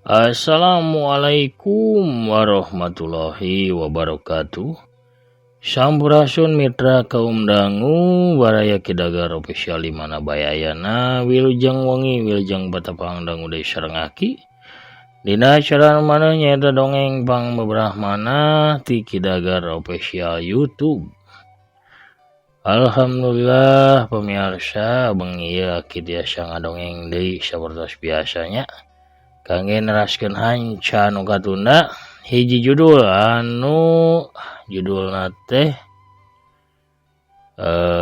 Assalamualaikum warahmatullahi wabarakatuh. Sampurasun mitra kaum dangu baraya Kidagar official di mana bae ayana wilujeng wengi wilujeng batepang dangu deui sareng aki. Dina acara mana nyaeta dongeng pang bebrahmana ti Kidagar official YouTube. Alhamdulillah pemirsa bengi ieu aki tiasa ngadongeng deui sapertos biasanya. Kangge neraskeun hanca nu katunda hiji judul anu judulna teh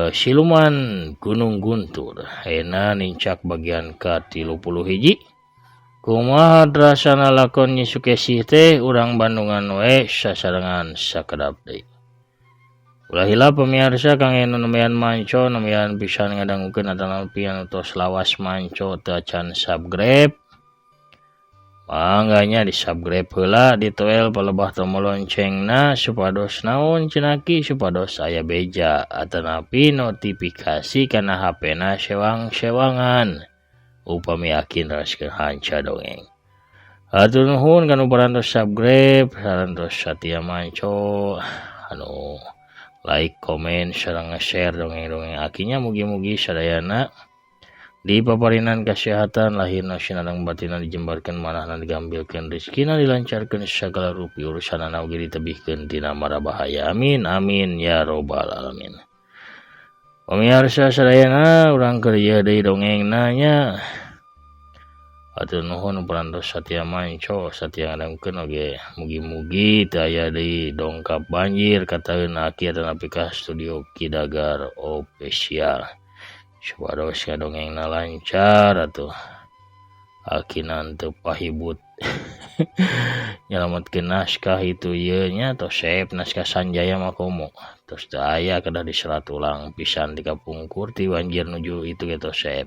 Siluman Gunung Guntur. Ayeuna nincak bagian ka-31. Kumaha rasana lakon Nyi Sukesih teh urang Bandungan we sasarengan sakedap deui. Ulah hilap pemirsa kangge nu nembean manco nembean pisan ngadangukeun atanapi anu tos lawas manco teu acan subscribe. Mangganya di subscribe heula ditoel palebah tombol loncengna supados naon cenaki supados aya beja atanapi notifikasi kana HP-na sewang-sewangan upami yakin raskeun hanca dongeng. Hatur nuhun kanu parantos subscribe, parantos satia manco anu like, komen, sareng share dongeng-dongeng akinya mugi-mugi sadayana di paparinan kesehatan lahirna sinareng batinna dijembarkeun manahna digambilkeun rezekina dilancarkeun sagala rupi urusanana oge ditebihkeun tina mara bahaya. Amin amin ya robbal alamin. Pamirsa sadayana urang keur ieu deui dongengna nya. Hatur nuhun parantos satia manco satia ngadangukeun oge mugi-mugi teu aya deui dongkap banjir ka taeun aki atanapi ka studio Kidagar official. Supados ngadongengna lancar atuh akina teu pahibut nyalametkeun naskah itu ieu nya tos sep naskah Sanjaya mah komo tos teu aya kedah diserat ulang pisan di kapungkur ti banjir nuju itu ge tos sep.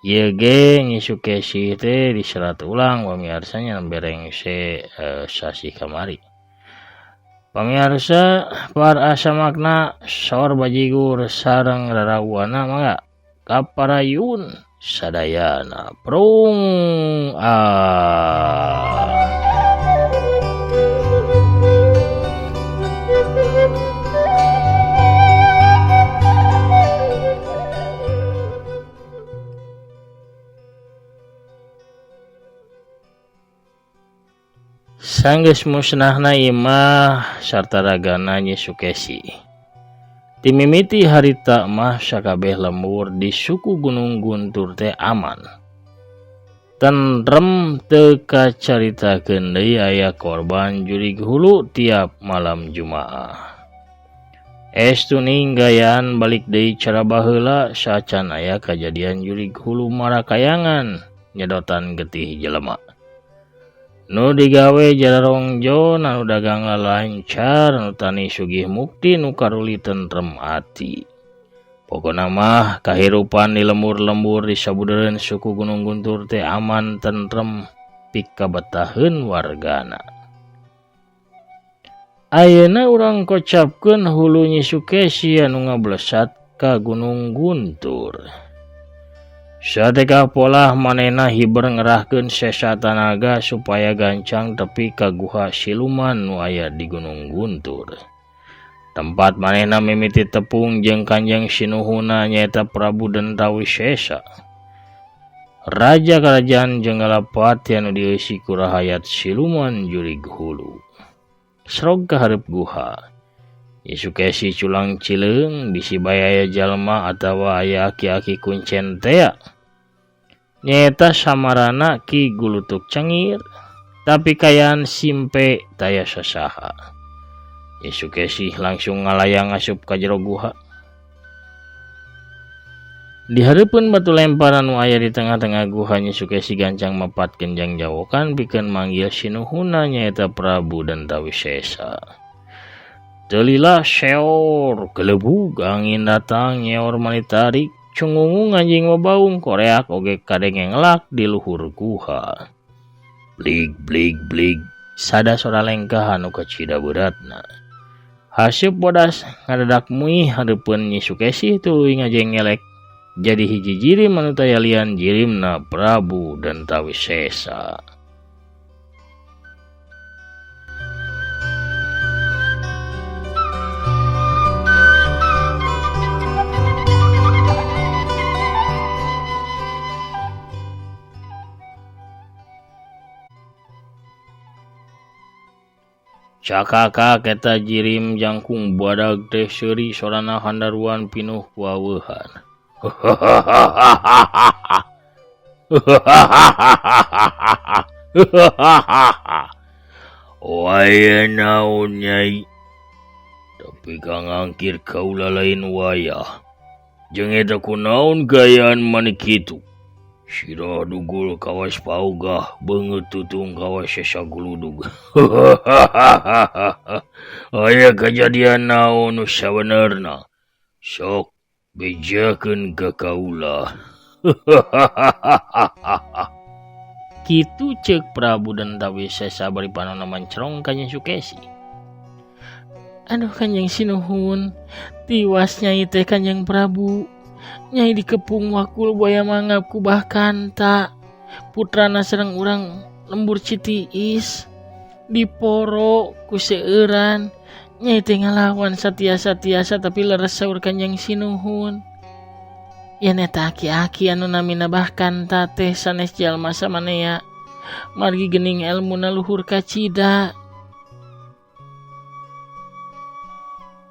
Ieu ge Nyi Sukesih teh diserat ulang pamirsa nya berengse sasih kamari. Pamirsa par asa makna sor bajigur sareng rarauana mangga kaparayun sadayana prung ah. Sanggeus musnahna imah sarta ragana Nyi Sukesih. Timimiti harita mah sakabeh lembur di suku Gunung Guntur teh aman. Tentrem teu kacaritakeun deui aya korban jurig hulu tiap malam Jumaah. Estu ning gayaan balik deui cara baheula sacan aya kajadian jurig hulu marakayangan nyedotan getih jelema. Nu digawe jararongjo nu dagang lancar nu tani sugih mukti nu karuli tentrem ati. Pokona mah kahirupan di lembur-lembur di sabudeureun suku Gunung Guntur teh aman tentrem pikabetaheun wargana. Ayeuna urang kocapkeun hulu Nyi Sukesih anu ngablesat ka Gunung Guntur. Sateka polah manehna hiber ngerahkeun sesa tanaga supaya gancang tepi ka guha siluman nu aya di Gunung Guntur. Tempat manehna mimiti tepung jeung Kanjeng Sinuhuna nyaeta Prabu Dentawisesa. Raja kerajaan Jenggalapati anu dieusi ku rahayat siluman jurig hulu. Srog ka hareup guha. Nyi Sukesih culang cileung bisi bae aya jalma atawa aya aki-aki kuncen tea. Nyaeta samarana Ki Gulutuk Cengir, tapi kayaan simpe taya sasaha. Nyi Sukesih langsung ngalayang asup ka jero guha. Di hareupeun batu lemparan nu aya di tengah-tengah guha Nyi Sukesih gancang mapatkeun jangjawokan pikeun manggil sinuhuna nyaeta Prabu Dentawisesa. Teu lila seor gelebug angin datang nyeor manitarik cungungung anjing babaung koreak oge kadenge ngelak di luhur guha. Blig blig blig sada sora lengkah anu kacida beratna. Haseup bodas ngadadak muih hareupeun Nyi Sukesih tuluy ngajengelek jadi hiji jirim anu taya lian jirimna Prabu Dentawisesa. Cakakak eta jirim jangkung badag teh seuri sorana handaruan pinuh ku aweuhan. Waya naon Nyai, tapi kang angkir kaula lain wayah. Jeung eta kunaon gayaan manik kitu? Sirah dugul kawas paugah, beungeut tutung kawas sesaguludug. Aya kajadian naon nu sabenerna? Sok bejakeun ka kaula. Kitu ceuk Prabu Dantawisesa bari panonna mancrong ka Nyi Sukesi. Aduh Kanjeng Sinuhun, tiwas Nyai teh Kanjeng Prabu. Nyai dikepung wakul buaya mangap ku Bah Kanta. Putrana sareng urang lembur Citiis. Diporo ku seueuran. Nyai teh ngalawan satiasa-tiasa tapi leres saur Kanjeng Sinuhun. Yen eta aki-aki anu namina Bah Kanta teh sanes jalma samanea. Margi geuning elmuna luhur kacida.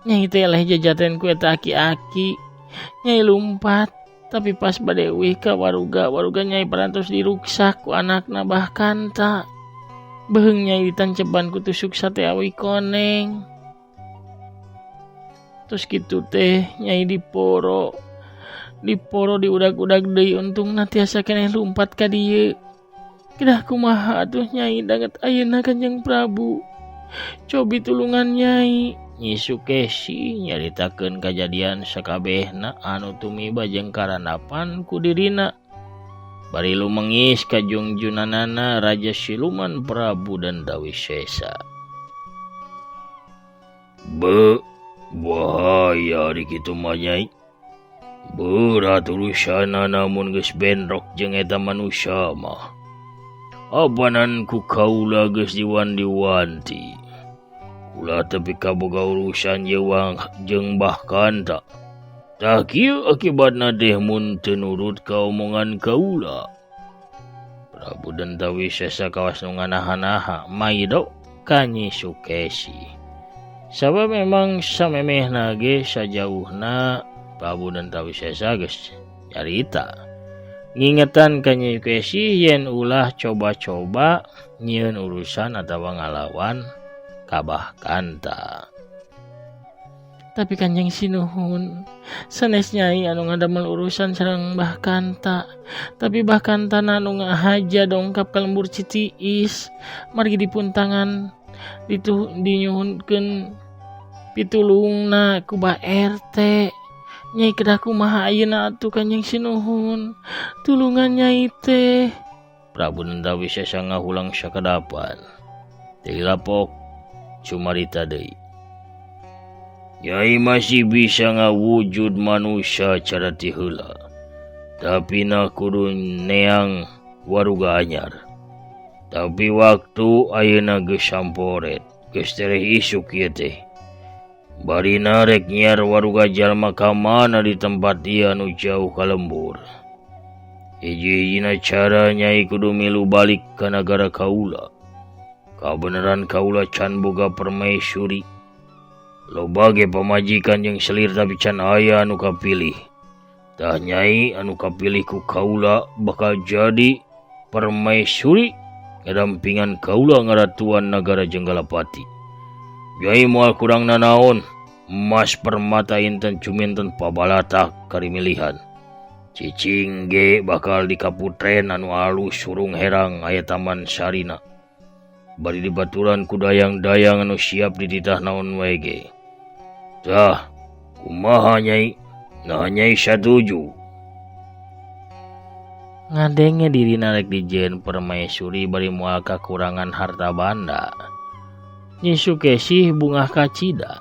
Nyai teh eleh jajaten ku eta aki-aki. Nyai lumpat, tapi pas bade euih ka waruga, waruga Nyai parantos diruksak ku anakna Bah Kanta. Beheung Nyai ditanceban ku tusuk sate awi koneng. Terus kitu teh Nyai diporo. Diporo diudag-udag deui untungna tiasa keneh lumpat ka dieu. Kedah kumaha atuh Nyai danget ayeuna Kanjeng Prabu. Cobi tulungan Nyai. Nyi Sukesi nyaritakeun kajadian sakabehna anu tumiba jeung karandapan ku dirina. Bari lumengis ka jungjunanana Raja Siluman Prabu Dantawisesa. Be, bahaya ari kitu mah Nyai. Berat urusanna namun geus bentrok jeung eta manusia mah. Abanan ku kaula geus diwanti-wanti. Ulah tepi kaboga urusan jewang jeung Bah Kanta. Tah kieu akibatna teh mun teu nurut ka omongan kaula. Prabu Dantawisesa kawas nu nganaha-naha maido ka Nyi Sukesi. Sabab memang samemehna ge sajauhna Prabu Dantawisesa geus nyarita. Ngingetan ka Nyi Sukesi yen ulah coba-coba nyieun urusan atawa ngalawan ka Bah Kanta. Tapi Kanjeng Sinuhun, sanes Nyai anu ngadamel urusan sareng Bah Kanta. Tapi Bah Kanta anu ngahaja dongkap ka lembur Citiis, margi dipuntangan dinyuhunkeun pitulungna ku Bah RT. Nyai kedah kumaha ayeuna atuh Kanjeng Sinuhun, tulungan Nyai teh. Prabu Dantawisesa ngahulang sakadapan. Teu lapok cumarita deui. Nyai masih bisa ngawujud manusia cara ti heula. Tapi na kudu neang waruga anyar. Tapi waktu ayeuna geus samporet, geus tereh isuk ieu teh. Barina rek nyiar waruga jalma ka mana di tempat ieu anu jauh ka lembur. Hiji-hijina cara Nyai kudu milu balik ka nagara kaula. Kabeneran kaula can boga permaisuri. Loba ge pamajikan jeung selir tapi can aya anu kapilih. Tah Nyai anu kapilih ku kaula bakal jadi permaisuri ngadampingan kaula ngaratuan nagara Jenggalapati. Nyai moal kurang nanaon, emas permata inten cuminten pabalatak karimilihan. Cicing ge bakal dikaputren anu alus surung herang aya taman sarina. Bari dibaturan ku dayang-dayang anu siap dititah naon wae ge. Tah, kumaha Nyai? Nah Nyai satuju. Ngadenge dirina rek dijieun permaisuri bari moal kakurangan harta banda. Nyi Sukesih bungah kacida.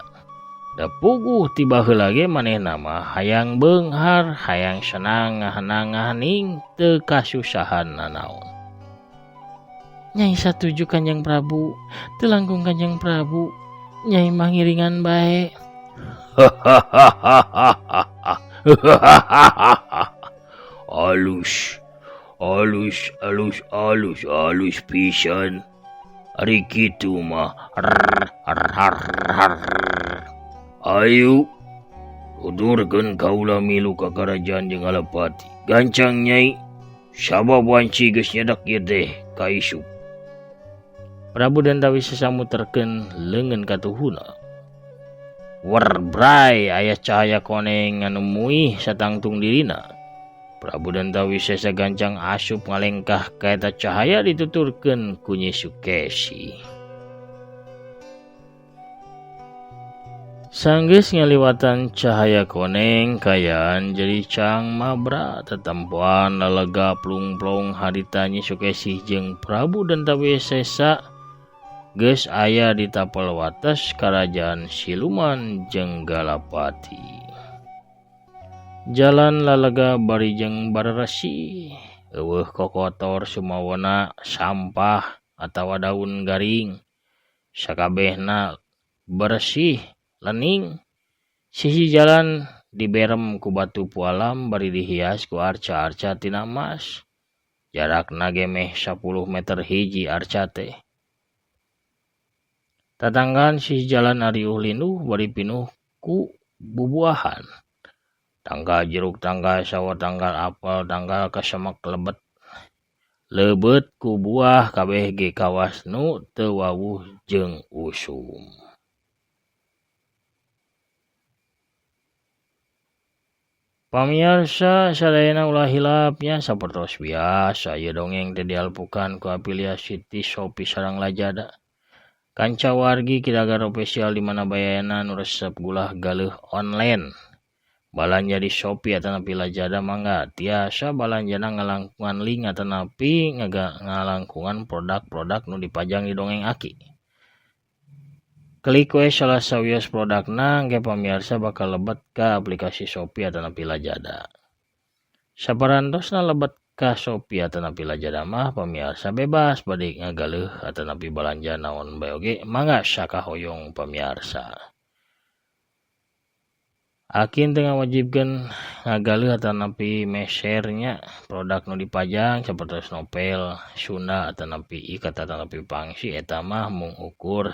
Da puguh ti baheula ge manehna mah hayang beunghar, hayang senang ngahanang-ngahaning teu kasusahan nanaon. Nyai satuju Kanjeng Prabu, teu langkung Kanjeng Prabu, Nyai mah ngiringan bae. Alus, alus, alus, alus, alus pisan. Ari kitu mah. Har har har. Ayu tuturkeun kaula milu ka karajaan jeung Alapati. Gancang Nyai, sabab wanci geus nyedak ieu teh ka isuk. Prabu Dantawisesa muterkeun leungeun katuhuna. Werbray aya cahaya koneng anu muih satangtung dirina. Prabu Dantawisesa gancang asup ngalengkah ka eta cahaya dituturkeun ku Nyi Sukesi. Sanggeus ngaliwatan cahaya koneng kayaan jadi cang mabra tetempoan lalega plung-plong harita Nyi Sukesi jeung Prabu Dantawisesa geus aya di tapel wates karajaan Siluman jeung Galapati. Jalan lalega bari jeung bararesi, eueuh kokotor sumawona sampah atawa daun garing. Sakabehna bersih lening. Sisi jalan diberem ku batu pualam bari dihias ku arca-arca tina emas. Jarakna ge meh 10 meter hiji arca teh. Tatanggan sisi jalan ariuh linduh bari pinuh ku bubuahan. Tanggal jeruk, tanggal sawo, tanggal apel, tanggal kasemek lebet. Lebet ku buah kabeh ge kawas nu teu wawuh jeung usum. Pamiarsa sadayana ulah hilapnya sapertos biasa ieu dongeng teh dialpukan ku afiliasi ti Shopee sareng Lazada. Kanca wargi kidagar official di mana bayana nu resep gulah galeuh online. Balanja di Shopee atanapi Lazada mangga tiasa balanjana ngalangkungan link atanapi ngalangkungan produk-produk nu dipajang di dongeng Aki. Klik we salah sawios produkna engke pamiarsa bakal lebet ka aplikasi Shopee atanapi Lazada. Saparantosna lebet ka Shopee atanapi Lazada mah pamiarsa bebas bade ngagaleuh atanapi balanja naon bae oge mangga sakahoyong pamiarsa. Akin teu ngawajibkeun ngagaleuh atanapi mesernya produk nu dipajang sapertos novel Sunda atanapi ikat atanapi pangsi eta mah mung ukur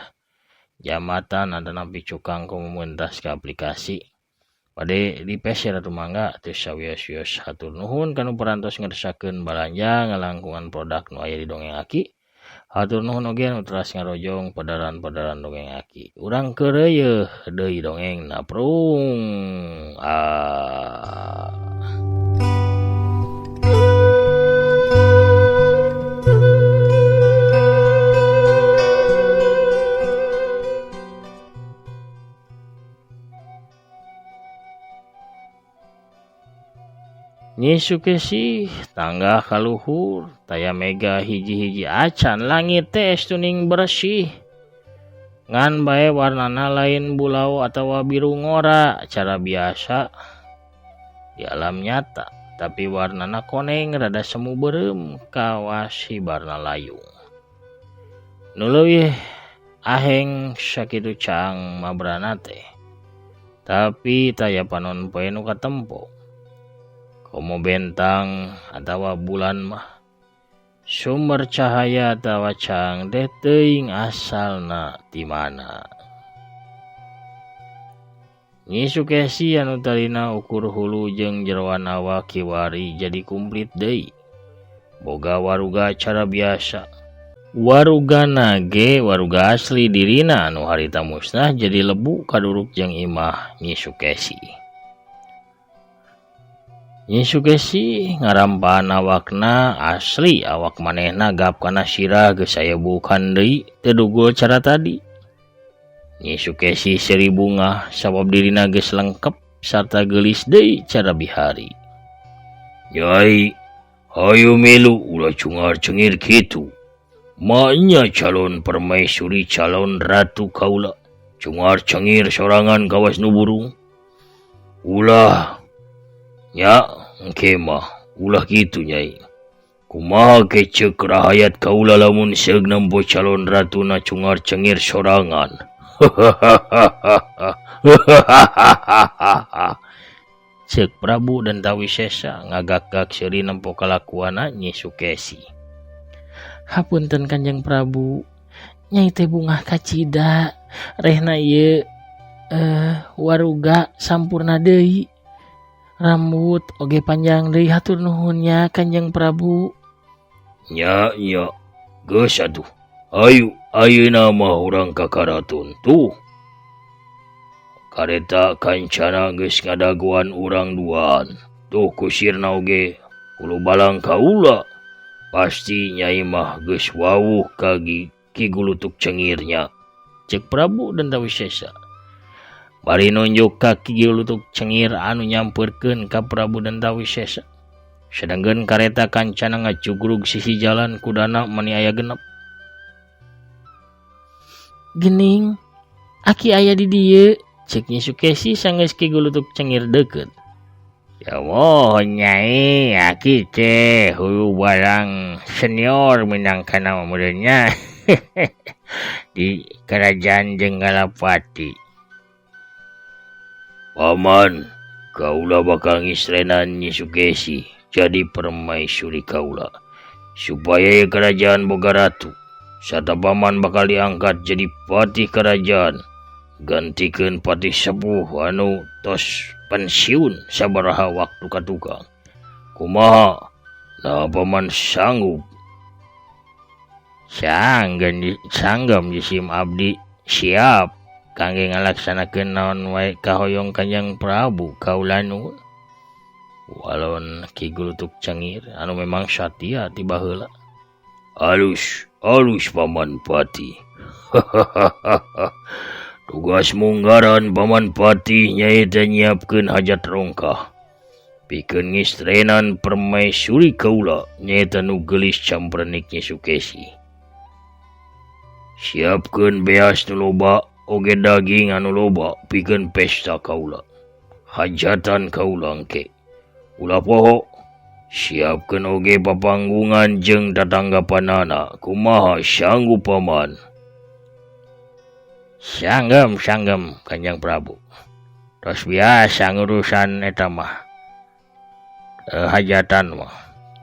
jamatan atanapi cukang komunitas ka aplikasi. Bade dipeser atuh mangga teu sawios-wios hatur nuhun kanu parantos ngersakeun balanja ngalangkungan produk nu aya di dongeng Aki. Hatur nuhun oge nu teras ngarojong padaran-padaran dongeng Aki. Urang keureuyeeh deui dongengna prung. Ah. Nyi Sukesi tangga kaluhur taya mega hiji-hiji acan langit teh tuning bersih ngan bae warnana lain bulau atawa biru ngora cara biasa di alam nyata tapi warnana koneng rada semu beureum kawas hibarna layung nu leuwih aheng sakitu caang mabrana teh tapi taya panon poe nu katempo. Komo bentang atawa bulan mah sumber cahaya atawa caang teh teuing asalna ti mana. Nyi Sukesi anu tadina ukur hulu jeung jeroan awak kiwari jadi kumplit deui. Boga waruga cara biasa. Warugana ge waruga asli dirina anu harita musnah jadi lebu kaduruk jeung imah Nyi Sukesi. Nyi Sukesi ngarampaan awakna asli awak manehna gap kana sirah geus aya bukan deui teu dugul cara tadi. Nyi Sukesi seuri bungah sabab dirina geus lengkep sarta geulis deui cara bihari. Nyai, hayu milu ulah cungar-cengir kitu. Maenya calon permaisuri calon ratu kaula cungar-cengir sorangan kawas nu burung. Ulah nya engke mah ulah kitu Nyai. Kumaha ke ceuk rahayat kaula lamun seug nempo calon ratuna cungar-cengir sorangan. Ceuk Prabu Dantawisesa ngagak-gak seuri nempo kalakuanna Nyi Sukesi. Hapunten Kanjeng Prabu, Nyai teh bungah kacida. Rehna ieu waruga sampurna deui. Rambut oge panjang deui hatur nuhun nya Kanjeng Prabu. Nya nya geus atuh. Ayu ayeuna mah urang ka karaton tuh. Kareta kancana geus ngadagoan urang duaan. Tuh kusirna oge hulubalang kaula. Pasti Nyai mah geus wawuh ka Ki Gulutuk Cengirnya. Cek Prabu Dantawisesa. Bari nunjuk ka Ki Gulutuk Cengir anu nyamperkeun ka Prabu Dantawisesa. Sedangkeun kareta kancana ngacugrug sisi jalan kudana mani aya genep. Gening, aki aya di dieu, cek Nyi Sukesi sanggeus Ki Gulutuk Cengir deukeut. Ya mohon Nyai, aki teh hulu barang senior minangka nama meureunnya di kerajaan Jenggalapati. Paman, kaula bakal ngistrenan Nyi Sukesi jadi permaisuri kaula supaya kerajaan boga ratu. Sarta paman bakal diangkat jadi patih kerajaan, gantikeun patih sepuh anu tos pensiun sabaraha waktu ka tukang. Kumaha? Nah paman sanggup? Sanggem jisim abdi siap kangge ngalaksanakeun naon wae kahoyong Kanjeng Prabu kaula nuhun. Walon Ki Gulutuk Cengir anu memang satia ti baheula. Alus, alus Paman Pati. Tugas munggaran Paman Pati nyaeta nyiapkeun hajat rongkah. Pikeun ngistrenan permaisuri kaula nyaeta nu geulis camprenik Nyi Sukesi. Siapkeun beas nu loba oge daging anu loba pikeun pesta kaula. Hajatan kaula engke. Ulah poho, siapkeun oge papanggungan jeung tatanggapanana. Kumaha sanggup paman? Sanggem, sanggem Kanjeng Prabu. Tos biasa ngurusan eta mah. Hajatan mah.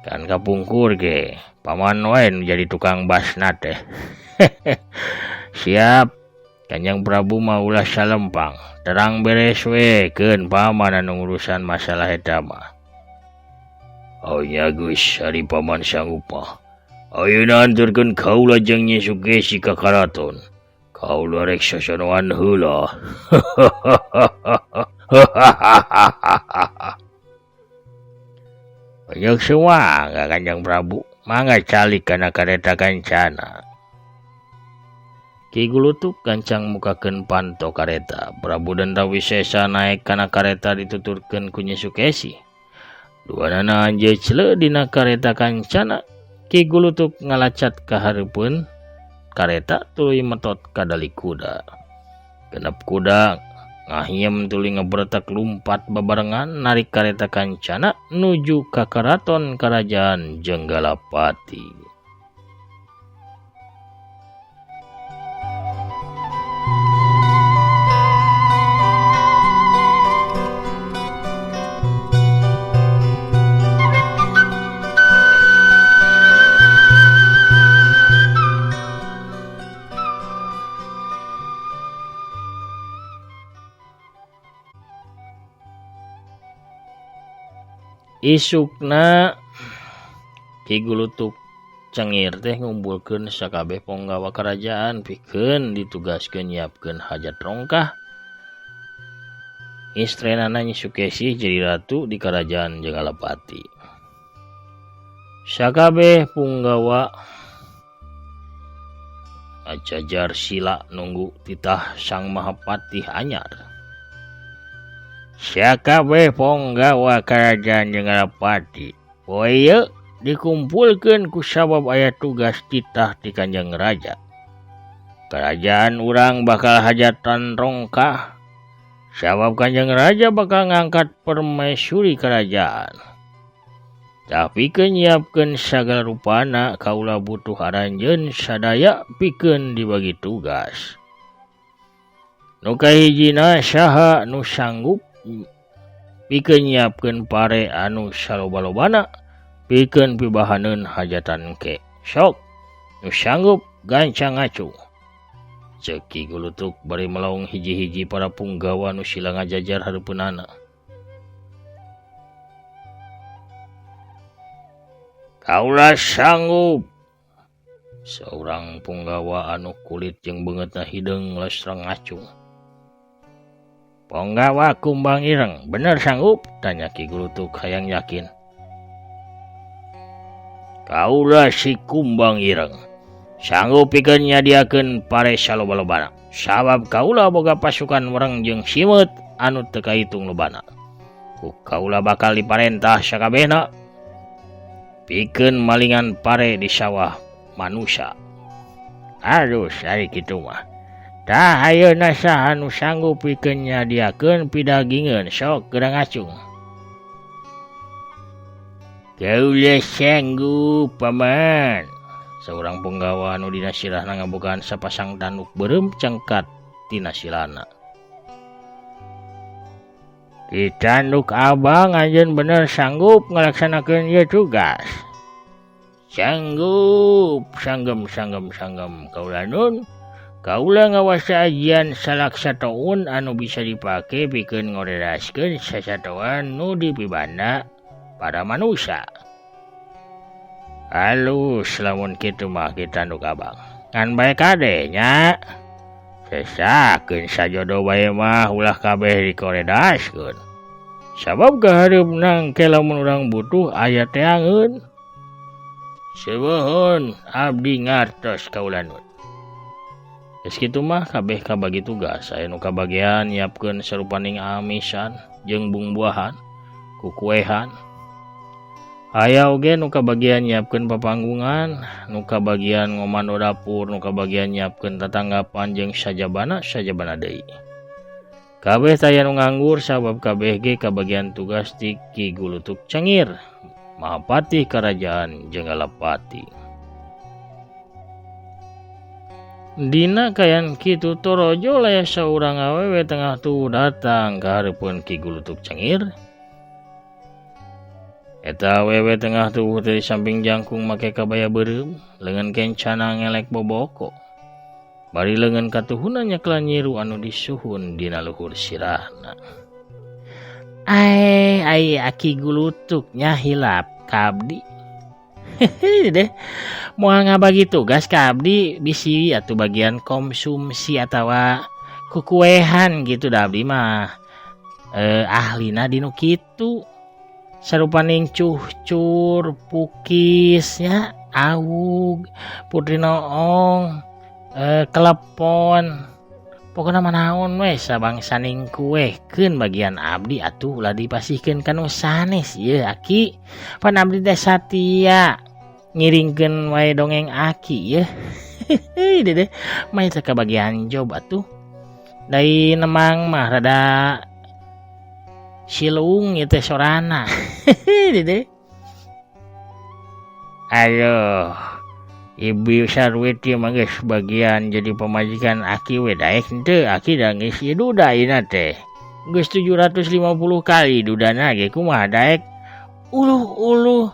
Kan kapungkur ge paman wae nu jadi tukang basna teh. Siap. Kanjeng Prabu mah ulah salempang. Terang beres we keun paman anu ngurusan masalah eta mah. Oh nya geus ari paman sanggup mah. Ayeuna anturkeun kaula jeung Nyi Sukesi ka karaton. Kaula rek sosonoan heula. Banyak semua Kanjeng Prabu. Mangga calik kana kareta kancana. Ki Gulutuk gancang mukakeun panto kareta. Prabu Dantawisesa naek kana kareta dituturkeun ku Nyi Sukesi. Duanana anjeun dina kareta kancana. Ki Gulutuk ngalacat ka hareupeun kareta tuluy metot ka dali kuda. Genep kuda ngahiem tuluy ngebretek lumpat babarengan narik kareta kancana nuju ka karaton kerajaan Jenggalapati. Isukna Ki Gulutuk Cengir teh ngumpulkeun sakabeh ponggawa kerajaan pikeun ditugaskeun nyiapkeun hajat rongkah. Istrenana Nyi Sukesi jadi ratu di kerajaan Jenggalapati. Sakabeh punggawa ajajar sila nunggu titah Sang Mahapatih anyar. Sakabeh ponggawa kerajaan Jenggalapati poe ieu dikumpulkeun ku sabab aya tugas titah ti Kanjeng Raja. Kerajaan urang bakal hajatan rongkah sabab Kanjeng Raja bakal ngangkat permaisuri kerajaan. Tapi nyiapkeun sagala rupana kaula butuh aranjeun sadaya pikeun dibagi tugas. Nu kahijina saha nu sanggup pikeun nyiapkeun pare anu saloba-lobana pikeun pibahaneun hajatan ke. Sok nu sanggup gancang ngacung. Ceuk Ki Gulutuk bari melaung hiji-hiji para punggawa nu sila ngajajar hareupeunana. Kaula sanggup. Saurang punggawa anu kulit jeung beungeutna hideung lesreng ngacung. Punggawa Kumbang Ireng, bener sanggup? Tanya Ki Gulutuk hayang yakin. Kaula si Kumbang Ireng sanggup pikeun nyadiakeun pare saloba-lobana. Sabab kaula boga pasukan wereng jeung simeut anu teu kahitung lobana. Ku kaula bakal diparentah sakabehna pikeun malingan pare di sawah manusia. Aduh, ari kitu mah. Tah ayeuna saha nu sanggup pikeun nyadiakeun pidagingeun sok geura ngacung. Kaula sanggup, paman. Saurang punggawa anu dina sirahna ngabogaan sapasang tanduk beureum cengkat tina silana. Ki Tanduk Abang anjeun bener sanggup ngalaksanakeun ieu tugas. Sanggup, sanggem sanggem sanggem kaula nun. Kaula ngawasa ajian salaksa taun anu bisa dipake pikeun ngoredaskeun sasatoan nu dipibanda para manusia. Halus lamun kitu mah Ki Tanduk Abang. Ngan bae kade nya. Sesakeun sajodo bae mah ulah kabeh dikoredaskeun. Sabab kahareupna engke lamun urang butuh aya teangeun. Seueuheun abdi ngartos kaula nun. Geus kitu mah kabeh kabagi tugas. Aya nu kabagian nyiapkeun sarupaning amisan jeung bungbuahan, kukuehan. Aya oge nu kabagian nyiapkeun papanggungan, nu kabagian ngomando dapur, nu kabagian nyiapkeun tatanggapan jeung sajabana deui. Kabeh taya nu nganggur sabab kabeh ge kabagian tugas ti Ki Gulutuk Cengir, Mahapatih Karajaan Jenggalapati. Dina kayan kitu torojo laya saurang awewe tengah tuh datang ka hareupeun Ki Gulutuk Cengir. Eta awewe tengah tubuh teh di samping jangkung make kabaya beureum, leungeun kencana ngelek boboko. Bari leungeun katuhuna nyeklan nyiru anu disuhun dina luhur sirahna. Ae, ai Aki Gulutuk nya hilap ka abdi. Hehe deh. Moal ngabagi tugas ka abdi bisi atuh bagian konsumsi atawa kukuehan gitu da abdi mah. Ahlina dinu kitu. Sarupaning cuhcur, pukisnya, awug, putri noong, kelepon. Pokona mah naon we sabangsaning kueh keun bagian abdi atuh ulah dipasihkeun ka nu sanes ieu Aki. Pan abdi teh satia ngiringkeun wae dongeng Aki yeuh. Hehe dedeh mah teh kabagian job atuh. Dai nemang mah rada silung ieu teh sorana. Hehe dedeh. Aduh, Ibu Sarwiti mah geus bagian jadi pamajikan Aki we daek henteu. Aki da geus ieu duda ayeuna teh. Geus 750 kali dudana ge kumaha daek. Uluh-uluh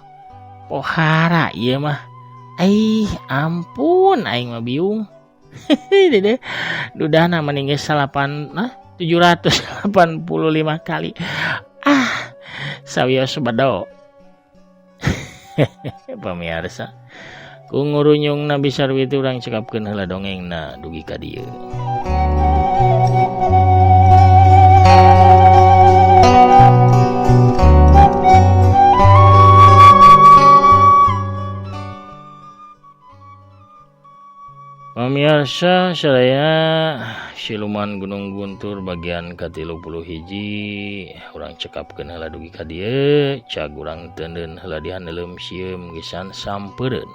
pohara ieu mah. Aih, ampun aing mah biung. Hehe dedeh. Dudana mending geus 785 kali. Ah, sawios bedo. Pamiarsa, ku ngurunyung Nabi Sarwiti urang cekapkeun heula dongengna dugi ka dieu. Pamiarsa sadaya, Siluman Gunung Guntur bagian ke-31 urang cekapkeun heula dugi ka dieu, cag urang teuneun heula dihaneuleum sieum geusan sampeureun.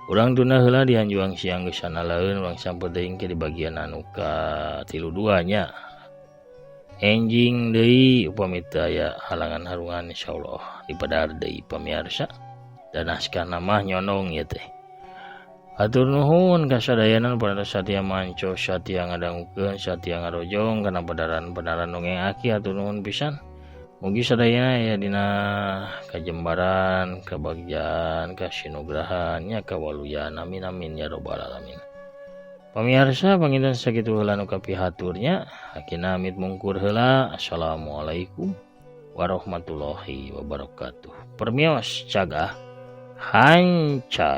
Urang tuna heula dihanjuang siang geusan alaeun urang samper deui engke di bagian anu ka-32 nya. Enjing deui upami teu aya halangan harungan insyaallah dipadar deui pamiarsa. Dan naskahna mah nyonong ieu teh. Hatur nuhun kasadayana parantos satia manco satia ngadangukeun satia ngarojong kana padaran-padaran dongeng Aki. Hatur nuhun pisan. Mugi sadayana aya dina kajembaran, kabagjaan, kasinugrahan, nya kawaluyan. Amin amin ya rabbal alamin. Pamirsa, panginten sakitu heula nu kapihatur nya. Aki amit mungkur heula. Assalamualaikum warahmatullahi wabarakatuh. Permios, cagah hanca.